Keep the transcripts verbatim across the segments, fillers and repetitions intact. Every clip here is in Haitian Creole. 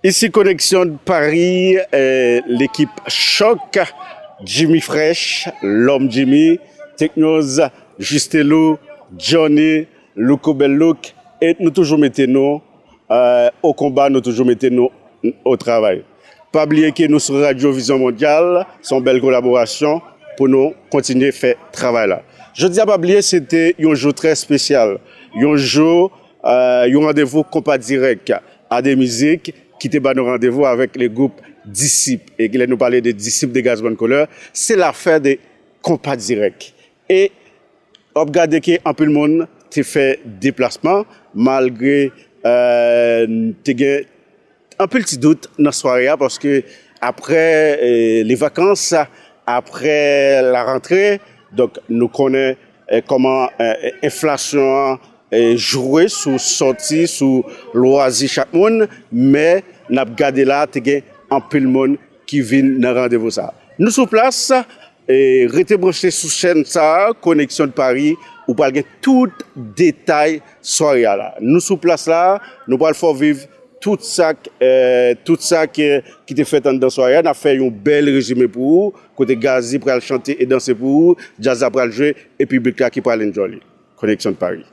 Isi Koneksyon Paris, eh, lekip Chòk, Jimmy Fresh, Lòm Jimmy, Teknoz, Justelou, Johnny, Louko Bèl Louk, e nou toujou mete nou, eh, o konba, nou toujou mete nou o travay. Pa bliye ke nou sou Radyo Vizyon Mondyal, se yon bèl kolaborasyon pou nou kontinye fè travay la. Jodi a, pa bliye, se te yon jou trè espesyal, yon jou, eh, yon randevou Konpa Dirèk, Ade Mizik, ki te ba nou randevou avèk le gwoup Disip. E lè nou pale de Disip de Gazzman Color, se lafè de Konpa Dirèk. E w ap gade ke anpil moun te fè deplasman, malgre, eh, te gen anpil ti dout nan sware a, paske apre, eh, le vakans, apre la rantre, donk, nou konnen, eh, kòman, eh, enflasyon an, eh, jwe sou sòti, sou lwazi chak moun, men n ap gade la, te gen anpil moun ki vin nan randevou sa. Nou sou plas, e rete branche sou chèn sa a, Koneksyon de Paris, ou pral gen tout detay sware a la. Nou sou plas la, nou pral fè w viv tout sa k, eh, tout sa ke, ki te fèt anndan sware a. N ap fè yon bèl rezime pou ou, kote Gazzy pral chante e danse pou ou, djaz la pral jwe, e piblik la ki pral enjoy li. Koneksyon de Paris.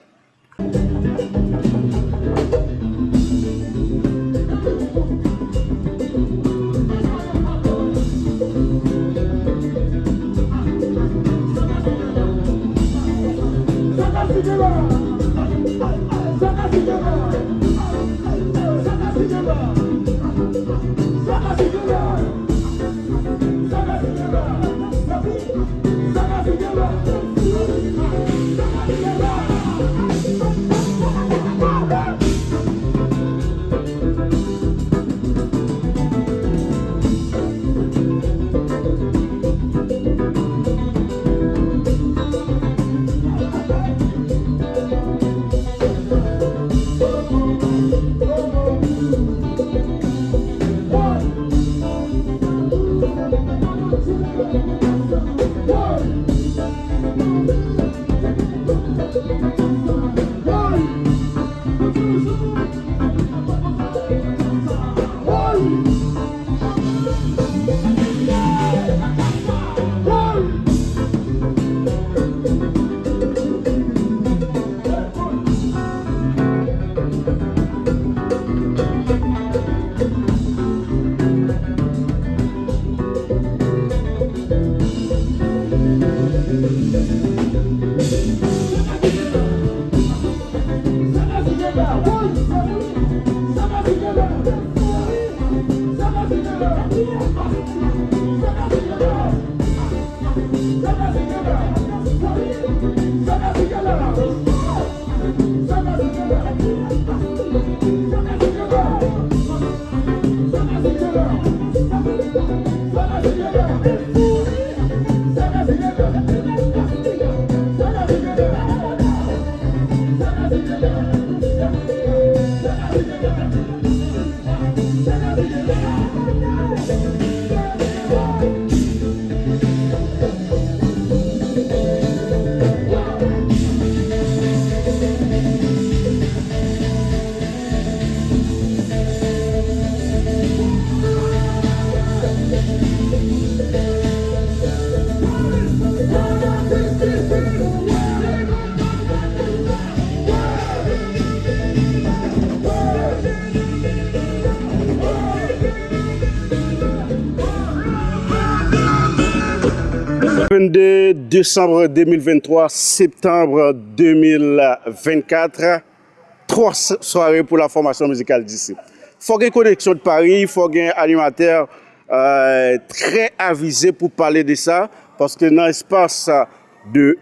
Vennde desanm de mil venntwa, septanm de mil vennkat, twa s-, sware pou la fòmasyon mizikal Disip. Fò gen Koneksyon de Paris, fò gen animatè, euh, trè avize pou pale de sa, paske nan espas de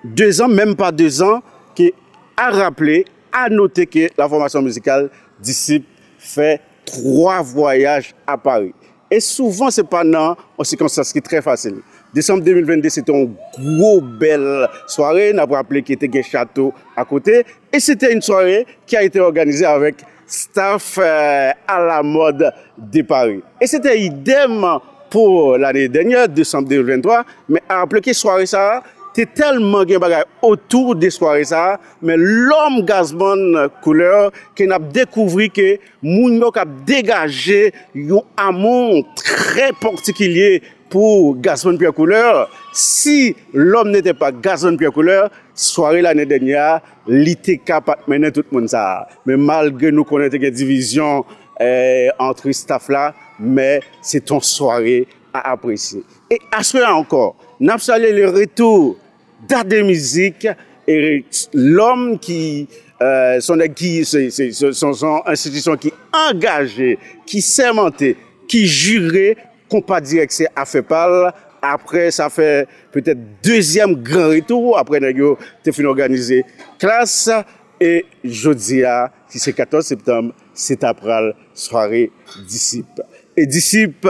de zan, menm pa de zan, ke a raple, a note ke la fòmasyon mizikal Disip fè twa vwayaj a Pari. E souvan, se pa nan yon sikonstans ki trè fasil. Desanm de mil vennde, se te yon gwo bèl sware. N ap raple ke te gen chato akote. E se te yon sware ki a ete òganize avèk staff, euh, à la mode de Paris. E se te idèm pou lane dènyè, desanm de mil venntwa. Men a raple ke sware sa a, Te tèlman gen bagay otou de sware sa a, men lòm Gazman Koulè ke n ap dekouvri ke moun yo k ap degaje yon amou trè patikilye pou Gazman Pyè Koulè. Si lòm n'était pas Gazman Pyè Koulè, sware lane dènyè a, li te ka pa t mennen tout moun sa a. Men malgre nou konnen te gen divizyon eh, antre staff la, men se t on sware a apresye. E aswè a ankò, n ap salye le retour Dade Mizik e lòm ki eh, son nèg ki se se- se- se- se yon enstitisyon ki angaje, ki sèmante, ki jire konpa dirèk se afè pa l. Apre sa fè petèt dezyèm gran retou apre nèg yo te fin òganize klas. E jodi a ki se katòz septanm, se ta pral sware Disip. E Disip,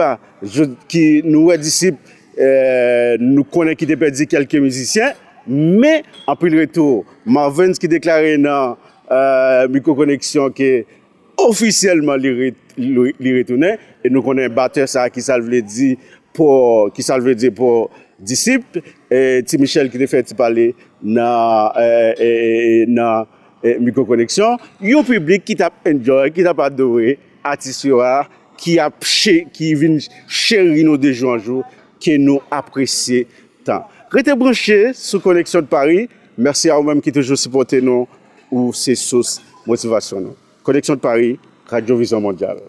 ki nou wè Disip, eh, nou konnen ki te pèdi kèlke mizisyen, men anpil retou. Marvens ki deklare nan eh, Mikwo Koneksyon ke ofisyèlman li, re, li, li retounen. E nou konnen batè sa ki sa l vle di pou ki sa l vle di pou Disip, eh, Ti Michel ki te fè ti pale nan eh, eh, eh, nan eh, Mikwo Koneksyon. Yon piblik ki t ap enjoy, ki t ap adore atis yo a, ki ap che, ki vin cheri nou de jou an jou, ke nou apresye tan. Rete branche sou Koneksyon de Paris. Mèsi a ou menm ki toujou sipòte nou. Ou se sous motivasyon nou. Koneksyon de Paris, Radyo Vizyon Mondyal.